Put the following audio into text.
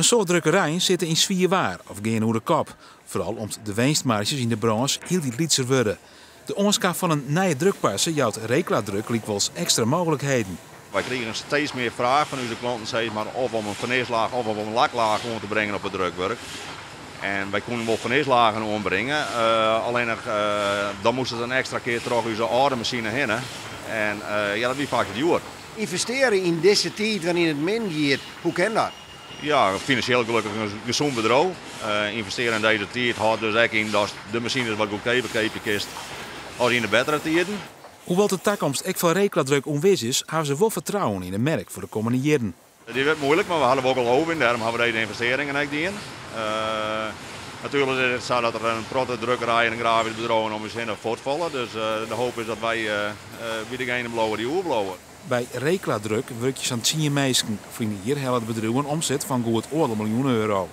In soad drukkerijen sitte yn swier waar of geane oer de kop. Foaral om't de winstmarzjes yn de brânsj hieltyd lytser wurde. De oanskaf fan in nije drukparse jout Recladruk lykwols ekstra mooglikheden. Wy krigen steeds mear fraach fan ús klanten sis mar, of om in fernislaach of om in laklaach oan te bringen op it drukwurk. En wy koene wol fernislagen oanbringe, allinnich dan moast it in ekstra kear troch ús âlde masine hinne. En ja, dat wie faak te djoer. Ynvestearje yn dizze tiid wêryn't it min giet, hoe kin dat? Ja, finansjeel gelokkich in gesûn bedriuw. Ynvestearje yn dizze tiid hâldt dus ek yn dat de masines wat goedkeaper keapje kinst as yn de bettere tiden. Hoewol't de takomst ek foar Recladruk ûnwis is, hawwe se wol fertrouwen yn de merk foar de kommende jierren. Dy wurdt muoilik, mar we hawwe der wol geloof yn. Dêrom hawwe we dizze ynvestearringen ek dien. Natuerlik is it sa dat der in protte drukkerijen en grafyske bedriuwen om ús hinne fuortfalle. Dus de hoop is dat wy by degene bliuwe dy't oerbliuwe. By Recladruk wurkje sa'n tsien minsken. Ferline jier helle it bedriuw in omset fan goed oardel miljoen euro.